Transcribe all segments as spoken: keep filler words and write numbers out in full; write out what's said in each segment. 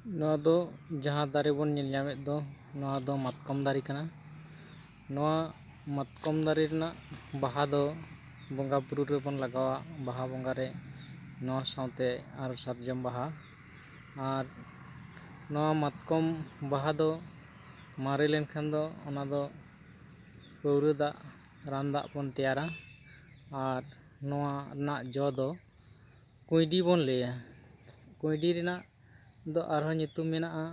ᱱᱚᱣᱟ ᱫᱚ ᱡᱟᱦᱟᱸ ᱫᱟᱨᱮ ᱵᱚᱱ ᱧᱮᱞ ᱧᱟᱢᱮᱫ ᱫᱚ, ᱱᱚᱣᱟ ᱫᱚ ᱢᱟᱛᱠᱚᱢ ᱫᱟᱨᱮ ᱠᱟᱱᱟ᱾ ᱱᱚᱣᱟ ᱢᱟᱛᱠᱚᱢ ᱫᱟᱨᱮ ᱨᱮᱱᱟᱜ ᱵᱟᱦᱟ ᱫᱚ ᱵᱚᱸᱜᱟ ᱵᱩᱨᱩ ᱨᱮᱵᱚᱱ ᱞᱟᱜᱟᱣᱟ, ᱵᱟᱦᱟ ᱵᱚᱸᱜᱟ ᱨᱮ, ᱱᱚᱣᱟ ᱥᱟᱶᱛᱮ ᱟᱨ ᱥᱟᱨᱡᱚᱢ ᱵᱟᱦᱟ᱾ ᱟᱨ ᱱᱚᱣᱟ ᱢᱟᱛᱠᱚᱢ ᱵᱟᱦᱟ ᱫᱚ ᱢᱟᱨᱮ ᱞᱮᱱᱠᱷᱟᱱ ᱫᱚ ᱚᱱᱟ ᱫᱚ ᱯᱟᱹᱣᱨᱟᱹ ᱫᱟᱜ, ᱨᱟᱱ ᱫᱟᱜ ᱵᱚᱱ ᱛᱮᱭᱟᱨᱟ᱾ ᱟᱨ ᱱᱚᱣᱟ ᱨᱮᱱᱟᱜ ᱡᱚ ᱫᱚ ᱠᱩᱸᱭᱰᱤ ᱵᱚᱱ ᱞᱟᱹᱭᱟ᱾ ᱠᱩᱸᱭᱰᱤ ᱨᱮᱱᱟᱜ ᱫᱚ ᱟᱨᱦᱚᱸ ᱧᱩᱛᱩᱢ ᱢᱮᱱᱟᱜᱼᱟ,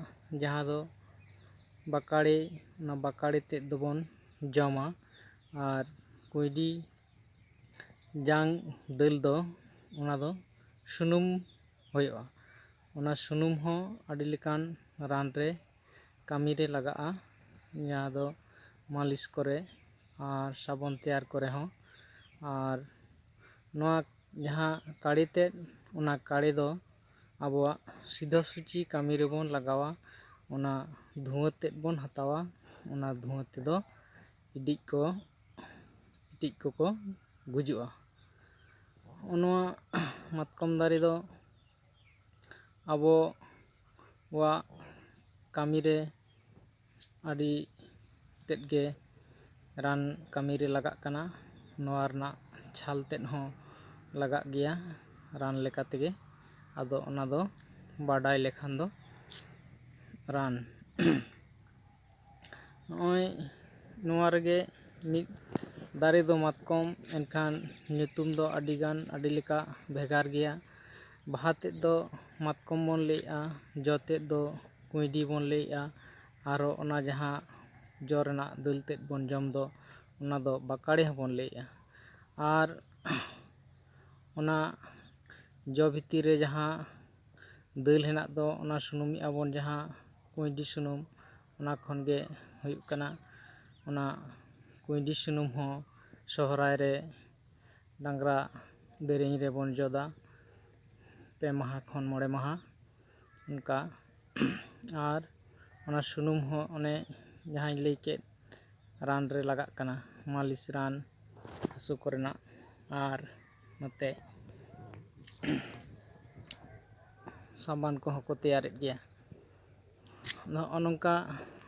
ᱡᱟᱦᱟᱸ ᱫᱚ ᱵᱟᱠᱟᱲᱮ᱾ ᱚᱱᱟ ᱵᱟᱠᱟᱲᱮ ᱛᱮᱫ ᱫᱚᱵᱚᱱ ᱡᱚᱢᱟ᱾ ᱟᱨ ᱠᱩᱸᱭᱰᱤ ᱡᱟᱝ ᱫᱟᱹᱞ ᱫᱚ, ᱚᱱᱟ ᱫᱚ ᱥᱩᱱᱩᱢ ᱦᱩᱭᱩᱜᱼᱟ᱾ ᱚᱱᱟ ᱥᱩᱱᱩᱢ ᱦᱚᱸ ᱟᱹᱰᱤ ᱞᱮᱠᱟᱱ ᱨᱟᱱ ᱨᱮ ᱠᱟᱹᱢᱤ ᱨᱮ ᱞᱟᱜᱟᱜᱼᱟ, ᱡᱟᱦᱟᱸ ᱫᱚ ᱢᱟᱹᱞᱤᱥ ᱠᱚᱨᱮ ᱟᱨ ᱥᱟᱵᱚᱱ ᱛᱮᱭᱟᱨ ᱠᱚᱨᱮ ᱦᱚᱸ᱾ ᱟᱨ ᱱᱚᱣᱟ ᱡᱟᱦᱟᱸ ᱠᱟᱲᱮ ᱛᱮᱫ, ᱚᱱᱟ ᱠᱟᱲᱮ ᱫᱚ ᱟᱵᱚᱣᱟᱜ ᱥᱤᱫᱷᱟᱹ ᱥᱩᱪᱤ ᱠᱟᱹᱢᱤ ᱨᱮᱵᱚᱱ ᱞᱟᱜᱟᱣᱟ᱾ ᱚᱱᱟ ᱫᱷᱩᱣᱟᱹ ᱛᱮᱫ ᱵᱚᱱ ᱦᱟᱛᱟᱣᱟ, ᱚᱱᱟ ᱫᱷᱩᱣᱟᱹ ᱛᱮᱫᱚ ᱤᱰᱤᱡ ᱠᱚ, ᱤᱰᱤᱡ ᱠᱚᱠᱚ ᱜᱩᱡᱩᱜᱼᱟ᱾ ᱱᱚᱣᱟ ᱢᱟᱛᱠᱚᱢ ᱫᱟᱨᱮ ᱫᱚ ᱟᱵᱚᱣᱟᱜ ᱠᱟᱹᱢᱤ ᱨᱮ ᱟᱹᱰᱤ ᱛᱮᱫ ᱜᱮ ᱨᱟᱱ ᱠᱟᱹᱢᱤ ᱨᱮ ᱞᱟᱜᱟᱜ ᱠᱟᱱᱟ᱾ ᱱᱚᱣᱟ ᱨᱮᱱᱟᱜ ᱪᱷᱟᱞ ᱛᱮᱫ ᱦᱚᱸ ᱞᱟᱜᱟᱜ ᱜᱮᱭᱟ ᱨᱟᱱ ᱞᱮᱠᱟ ᱛᱮᱜᱮ᱾ ᱟᱫᱚ ᱚᱱᱟ ᱫᱚ ᱵᱟᱰᱟᱭ ᱞᱮᱠᱷᱟᱱ ᱫᱚ ᱨᱟᱱ᱾ ᱱᱚᱜᱼᱚᱭ ᱱᱚᱣᱟ ᱨᱮᱜᱮ ᱢᱤᱫ ᱫᱟᱨᱮ ᱫᱚ ᱢᱟᱛᱠᱚᱢ, ᱮᱱᱠᱷᱟᱱ ᱧᱩᱛᱩᱢ ᱫᱚ ᱟᱹᱰᱤᱜᱟᱱ, ᱟᱹᱰᱤ ᱞᱮᱠᱟ ᱵᱷᱮᱜᱟᱨ ᱜᱮᱭᱟ᱾ ᱵᱟᱦᱟ ᱛᱮᱫ ᱫᱚ ᱢᱟᱛᱠᱚᱢ ᱵᱚᱱ ᱞᱟᱹᱭᱮᱜᱼᱟ, ᱡᱚ ᱛᱮᱫ ᱫᱚ ᱠᱩᱸᱭᱰᱤ ᱵᱚᱱ ᱞᱟᱹᱭᱮᱜᱼᱟ, ᱟᱨᱚ ᱚᱱᱟ ᱡᱟᱦᱟᱸ ᱡᱚ ᱨᱮᱱᱟᱜ ᱫᱟᱹᱞ ᱛᱮᱫ ᱵᱚᱱ ᱡᱚᱢ ᱫᱚ, ᱚᱱᱟ ᱫᱚ ᱵᱟᱠᱟᱲᱮ ᱦᱚᱸᱵᱚᱱ ᱞᱟᱹᱭᱮᱜᱼᱟ᱾ ᱟᱨ ᱚᱱᱟ ᱡᱚ ᱵᱷᱤᱛᱤᱨ ᱨᱮ ᱡᱟᱦᱟᱸ ᱫᱟᱹᱞ ᱦᱮᱱᱟᱜ ᱫᱚ, ᱚᱱᱟ ᱥᱩᱱᱩᱢᱮᱜᱼᱟ ᱵᱚᱱ, ᱡᱟᱦᱟᱸ ᱠᱩᱸᱭᱰᱤ ᱥᱩᱱᱩᱢ, ᱚᱱᱟ ᱠᱷᱚᱱ ᱜᱮ ᱦᱩᱭᱩᱜ ᱠᱟᱱᱟ᱾ ᱚᱱᱟ ᱠᱩᱸᱭᱰᱤ ᱥᱩᱱᱩᱢ ᱦᱚᱸ ᱥᱚᱦᱨᱟᱭ ᱨᱮ ᱰᱟᱝᱨᱟ ᱫᱮᱨᱮᱧ ᱨᱮᱵᱚᱱ ᱡᱚᱫᱟ, ᱯᱮ ᱢᱟᱦᱟ ᱠᱷᱚᱱ ᱢᱚᱬᱮ ᱢᱟᱦᱟ ᱚᱱᱠᱟ᱾ ᱟᱨ ᱚᱱᱟ ᱥᱩᱱᱩᱢ ᱦᱚᱸ ᱚᱱᱮ ᱡᱟᱦᱟᱸᱧ ᱞᱟᱹᱭ ᱠᱮᱫ, ᱨᱟᱱ ᱨᱮ ᱞᱟᱜᱟᱜ ᱠᱟᱱᱟ, ᱢᱟᱹᱞᱤᱥ ᱨᱟᱱ, ᱦᱟᱹᱥᱩ ᱠᱚᱨᱮᱱᱟᱜ, ᱟᱨ ᱱᱚᱛᱮ ᱥᱟᱵᱟᱱ ᱠᱚᱦᱚᱸ ᱠᱚ ᱛᱮᱭᱟᱨᱮᱫ ᱜᱮᱭᱟ᱾ ᱱᱚᱜᱼᱚ ᱱᱚᱝᱠᱟ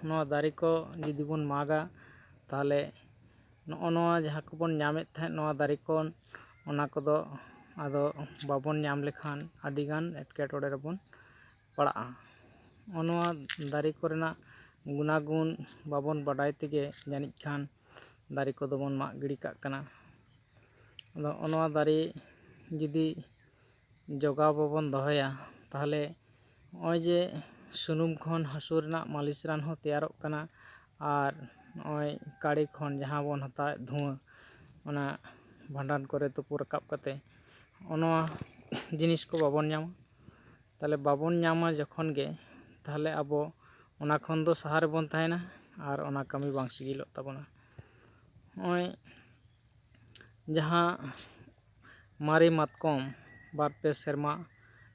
ᱱᱚᱣᱟ ᱫᱟᱨᱮ ᱠᱚ ᱡᱩᱫᱤ ᱵᱚᱱ ᱢᱟᱜᱟ, ᱛᱟᱦᱚᱞᱮ ᱱᱚᱜᱼᱚ ᱱᱚᱣᱟ ᱡᱟᱦᱟᱸ ᱠᱚᱵᱚᱱ ᱧᱟᱢᱮᱫ ᱛᱟᱦᱮᱸᱫ ᱱᱚᱣᱟ ᱫᱟᱨᱮ ᱠᱷᱚᱱ, ᱚᱱᱟ ᱠᱚᱫᱚ ᱟᱫᱚ ᱵᱟᱵᱚᱱ ᱧᱟᱢ ᱞᱮᱠᱷᱟᱱ ᱟᱹᱰᱤᱜᱟᱱ ᱮᱴᱠᱮᱴᱚᱬᱮ ᱨᱮᱵᱚᱱ ᱯᱟᱲᱟᱜᱼᱟ᱾ ᱱᱚᱜᱼᱚ ᱱᱚᱣᱟ ᱫᱟᱨᱮ ᱠᱚᱨᱮᱱᱟᱜ ᱜᱩᱱᱟᱜᱩᱱ ᱵᱟᱵᱚᱱ ᱵᱟᱰᱟᱭ ᱛᱮᱜᱮ ᱡᱟᱹᱱᱤᱡ ᱠᱷᱟᱱ ᱫᱟᱨᱮ ᱠᱚᱫᱚ ᱵᱚᱱ ᱢᱟᱜ ᱜᱤᱰᱤ ᱠᱟᱜ ᱠᱟᱱᱟ᱾ ᱟᱫᱚ ᱱᱚᱣᱟ ᱫᱟᱨᱮ ᱡᱩᱫᱤ ᱡᱚᱜᱟᱣ ᱵᱟᱵᱚᱱ ᱫᱚᱦᱚᱭᱟ, ᱛᱟᱦᱚᱞᱮ ᱱᱚᱜᱼᱚᱭ ᱡᱮ ᱥᱩᱱᱩᱢ ᱠᱷᱚᱱ ᱦᱟᱹᱥᱩ ᱨᱮᱱᱟᱜ ᱢᱟᱹᱞᱤᱥ ᱨᱟᱱ ᱦᱚᱸ ᱛᱮᱭᱟᱨᱚᱜ ᱠᱟᱱᱟ, ᱟᱨ ᱱᱚᱜᱼᱚᱭ ᱠᱟᱲᱮ ᱠᱷᱚᱱ ᱡᱟᱦᱟᱸ ᱵᱚᱱ ᱦᱟᱛᱟᱣᱮᱫ ᱫᱷᱩᱣᱟᱹ, ᱚᱱᱟ ᱵᱷᱟᱸᱰᱟᱱ ᱠᱚᱨᱮ ᱛᱩᱯᱩ ᱨᱟᱠᱟᱵ ᱠᱟᱛᱮ, ᱱᱚᱣᱟ ᱡᱤᱱᱤᱥ ᱠᱚ ᱵᱟᱵᱚᱱ ᱧᱟᱢᱟ᱾ ᱛᱟᱦᱚᱞᱮ ᱵᱟᱵᱚᱱ ᱧᱟᱢᱟ ᱡᱚᱠᱷᱚᱱ ᱜᱮ, ᱛᱟᱦᱚᱞᱮ ᱟᱵᱚ ᱚᱱᱟ ᱠᱷᱚᱱ ᱫᱚ ᱥᱟᱦᱟ ᱨᱮᱵᱚᱱ ᱛᱟᱦᱮᱱᱟ ᱟᱨ ᱚᱱᱟ ᱠᱟᱹᱢᱤ ᱵᱟᱝ ᱥᱤᱜᱤᱞᱚᱜ ᱛᱟᱵᱚᱱᱟ᱾ ᱱᱚᱜᱼᱚᱭ ᱡᱟᱦᱟᱸ ᱢᱟᱨᱮ ᱢᱟᱛᱠᱚᱢ ᱵᱟᱨ ᱯᱮ ᱥᱮᱨᱢᱟ,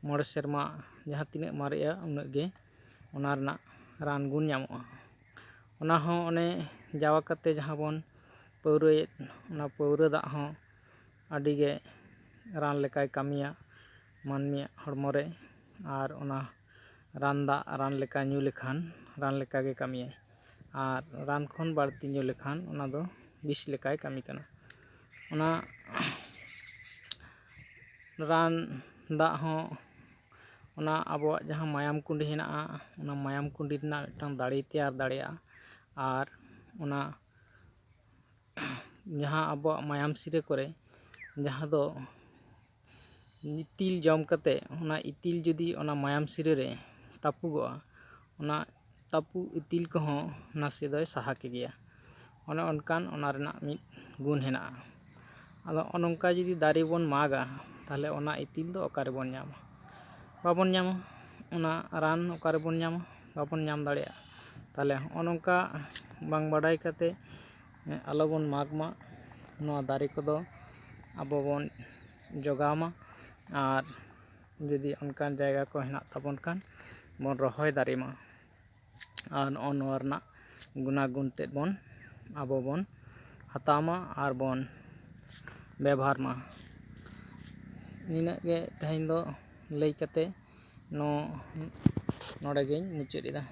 ᱢᱚᱬᱮ ᱥᱮᱨᱢᱟ, ᱡᱟᱦᱟᱸ ᱛᱤᱱᱟᱹᱜ ᱢᱟᱨᱮᱜᱼᱟ, ᱩᱱᱟᱹᱜ ᱜᱮ ᱚᱱᱟ ᱨᱮᱱᱟᱜ ᱨᱟᱱ ᱜᱩᱱ ᱧᱟᱢᱚᱜᱼᱟ᱾ ᱚᱱᱟ ᱦᱚᱸ ᱚᱱᱮ ᱡᱟᱣᱟ ᱠᱟᱛᱮ ᱡᱟᱦᱟᱸ ᱵᱚᱱ ᱯᱟᱹᱣᱨᱟᱹᱭᱮᱫ, ᱚᱱᱟ ᱯᱟᱹᱣᱨᱟᱹ ᱫᱟᱜ ᱦᱚᱸ ᱟᱹᱰᱤ ᱜᱮ ᱨᱟᱱ ᱞᱮᱠᱟᱭ ᱠᱟᱹᱢᱤᱭᱟ ᱢᱟᱹᱱᱢᱤᱭᱟᱜ ᱦᱚᱲᱢᱚ ᱨᱮ᱾ ᱟᱨ ᱚᱱᱟ ᱨᱟᱱ ᱫᱟᱜ ᱨᱟᱱ ᱞᱮᱠᱟ ᱧᱩ ᱞᱮᱠᱷᱟᱱ ᱨᱟᱱ ᱞᱮᱠᱟ ᱜᱮ ᱠᱟᱹᱢᱤᱭᱟᱭ, ᱟᱨ ᱨᱟᱱ ᱠᱷᱚᱱ ᱵᱟᱹᱲᱛᱤ ᱧᱩ ᱞᱮᱠᱷᱟᱱ ᱚᱱᱟ ᱫᱚ ᱵᱤᱥ ᱞᱮᱠᱟᱭ ᱠᱟᱹᱢᱤ ᱠᱟᱱᱟ᱾ ᱚᱱᱟ ᱨᱟᱱ ᱫᱟᱜ ᱦᱚᱸ ᱚᱱᱟ ᱟᱵᱚᱣᱟᱜ ᱡᱟᱦᱟᱸ ᱢᱟᱭᱟᱢ ᱠᱩᱸᱰᱤ ᱦᱮᱱᱟᱜᱼᱟ, ᱚᱱᱟ ᱢᱟᱭᱟᱢ ᱠᱩᱸᱰᱤ ᱨᱮᱱᱟᱜ ᱢᱤᱫᱴᱟᱝ ᱫᱟᱲᱮ ᱛᱮᱭᱟᱨ ᱫᱟᱲᱮᱭᱟᱜᱼᱟ᱾ ᱟᱨ ᱚᱱᱟ ᱡᱟᱦᱟᱸ ᱟᱵᱚᱣᱟᱜ ᱢᱟᱭᱟᱢ ᱥᱤᱨᱟᱹ ᱠᱚᱨᱮ ᱡᱟᱦᱟᱸ ᱫᱚ ᱤᱛᱤᱞ ᱡᱚᱢ ᱠᱟᱛᱮ, ᱚᱱᱟ ᱤᱛᱤᱞ ᱡᱩᱫᱤ ᱚᱱᱟ ᱢᱟᱭᱟᱢ ᱥᱤᱨᱟᱹ ᱨᱮ ᱛᱟᱹᱯᱩᱜᱚᱜᱼᱟ, ᱚᱱᱟ ᱛᱟᱹᱯᱩᱜ ᱤᱛᱤᱞ ᱠᱚᱦᱚᱸ ᱱᱟᱥᱮ ᱫᱚᱭ ᱥᱟᱦᱟ ᱠᱮᱜᱮᱭᱟ᱾ ᱚᱱᱮ ᱚᱱᱠᱟᱱ ᱚᱱᱟ ᱨᱮᱱᱟᱜ ᱢᱤᱫ ᱜᱩᱱ ᱦᱮᱱᱟᱜᱼᱟ᱾ ᱟᱫᱚ ᱱᱚᱜᱼᱚ ᱱᱚᱝᱠᱟ ᱡᱩᱫᱤ ᱫᱟᱨᱮ ᱵᱚᱱ ᱢᱟᱜᱟ, ᱛᱟᱦᱚᱞᱮ ᱚᱱᱟ ᱤᱛᱤᱞ ᱫᱚ ᱚᱠᱟ ᱨᱮᱵᱚᱱ ᱧᱟᱢᱟ? ᱵᱟᱵᱚᱱ ᱧᱟᱢᱟ᱾ ᱚᱱᱟ ᱨᱟᱱ ᱚᱠᱟ ᱨᱮᱵᱚᱱ ᱧᱟᱢᱟ? ᱵᱟᱵᱚᱱ ᱧᱟᱢ ᱫᱟᱲᱮᱭᱟᱜᱼᱟ᱾ ᱛᱟᱦᱚᱞᱮ ᱱᱚᱜᱼᱚ ᱱᱚᱝᱠᱟ ᱵᱟᱝ ᱵᱟᱰᱟᱭ ᱠᱟᱛᱮ ᱟᱞᱚᱵᱚᱱ ᱢᱟᱜᱽ ᱢᱟ᱾ ᱱᱚᱣᱟ ᱫᱟᱨᱮ ᱠᱚᱫᱚ ᱟᱵᱚ ᱵᱚᱱ ᱡᱚᱜᱟᱣ ᱢᱟ ᱟᱨ ᱡᱩᱫᱤ ᱚᱱᱠᱟᱱ ᱡᱟᱭᱜᱟ ᱠᱚ ᱦᱮᱱᱟᱜ ᱛᱟᱵᱚᱱ ᱠᱷᱟᱱ ᱵᱚᱱ ᱨᱚᱦᱚᱭ ᱫᱟᱨᱮ ᱢᱟ᱾ ᱟᱨ ᱱᱚᱜᱼᱚ ᱱᱚᱣᱟ ᱨᱮᱱᱟᱜ ᱜᱩᱱᱟᱜᱩᱱ ᱛᱮᱫ ᱵᱚᱱ ᱟᱵᱚ ᱵᱚᱱ ᱦᱟᱛᱟᱣ ᱢᱟ ᱟᱨ ᱵᱚᱱ ᱵᱮᱵᱚᱦᱟᱨ ᱢᱟ᱾ ᱱᱤᱱᱟᱹᱜ ᱜᱮ ᱛᱮᱦᱮᱧ ᱫᱚ ᱞᱟᱹᱭ ᱠᱟᱛᱮ ᱱᱚ-, ᱱᱚᱰᱮ ᱜᱤᱧ ᱢᱩᱪᱟᱹᱫ ᱮᱫᱟ᱾